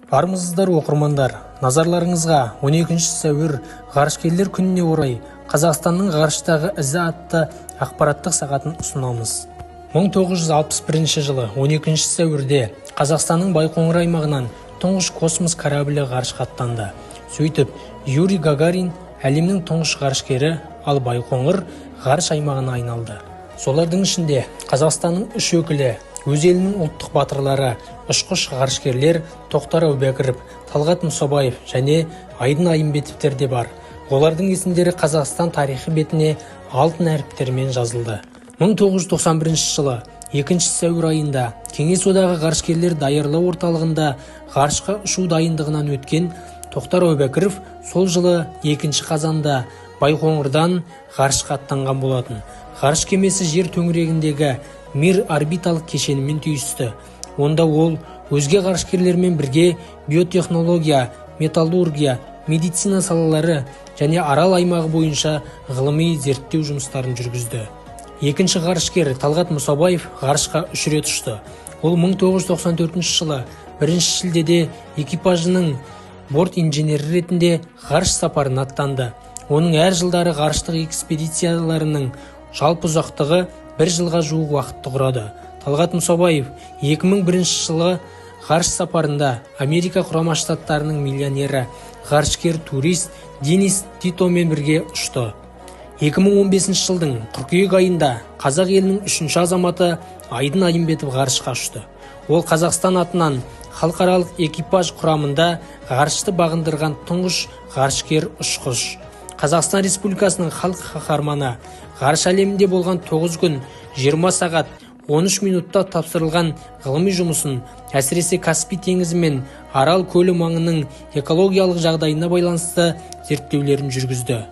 Армысыздар, оқырмандар! Назарларыңызға 12 сәуір, Ғарышкерлер күніне орай «Қазақстанның ғарыштағы ізі» атты ақпараттық сағатын ұсынамыз. 1961 жылы 12 сәуірде Қазақстанның Байқоңыр аймағынан тұңғыш космос кораблі ғарышқа аттанды. Сөйтіп, Юрий Гагарин әлемнің тұңғыш ғарышкері, ал Байқоңыр ғарыш аймағына айналды. Солардың ішінде Қазақстанның үш өкілі, өз елінің ұлттық батырлары, ұшқыш ғарышкерлер Тоқтар Әубәкіров, Талғат Мұсабаев және Айдын Айымбетовтер де бар. Олардың есімдері Қазақстан тарихы бетіне алтын әріптермен жазылды. 1991 жылы 2 сәуір айында Кеңес Одағы ғарышкерлер даярлау орталығында ғарышқа ұшу дайындығынан өткен Тоқтар Әубәкіров сол жылы 2 қазанда Байқоңырдан ғарышқа аттанған болатын. Ғарыш кемесі жер төңірегіндегі Мир орбиталық кешенімен түйісті. Онда ол өзге ғарышкерлермен бірге биотехнология, металлургия, медицина салалары және Арал аймағы бойынша ғылыми зерттеу жұмыстарын жүргізді. Екінші ғарышкер Талғат Мұсабаев ғарышқа үш рет ұшты. Ол 1994 жылы 1 шілдеде экипажының борт инженері ретінде ғарыш сапарына аттанды. Оның әр жылдары ғарыштық экспедицияларының жалпы ұзақтығы бір жылға жуық уақытты құрады. Талғат Мұсабаев 2001 жылы ғарыш сапарында Америка Құрама Штаттарының миллионері, ғарышкер турист Денис Титомен бірге ұшты. 2015 жылдың қыркүйек айында қазақ елінің үшінші азаматы Айдын Айымбетов ғарышқа ұшты. Ол Қазақстан атынан халықаралық экипаж құрамында ғарышты бағындырған тұңғыш ғарышкер ұшқыш. Қазақстан Республикасының халық қаһарманы ғарыш әлемінде болған 9 күн 20 сағат 13 минутта тапсырылған ғылыми жұмысын, әсіресе Каспий теңізі мен Арал көлі маңының экологиялық жағдайына байланысты зерттеулерін жүргізді.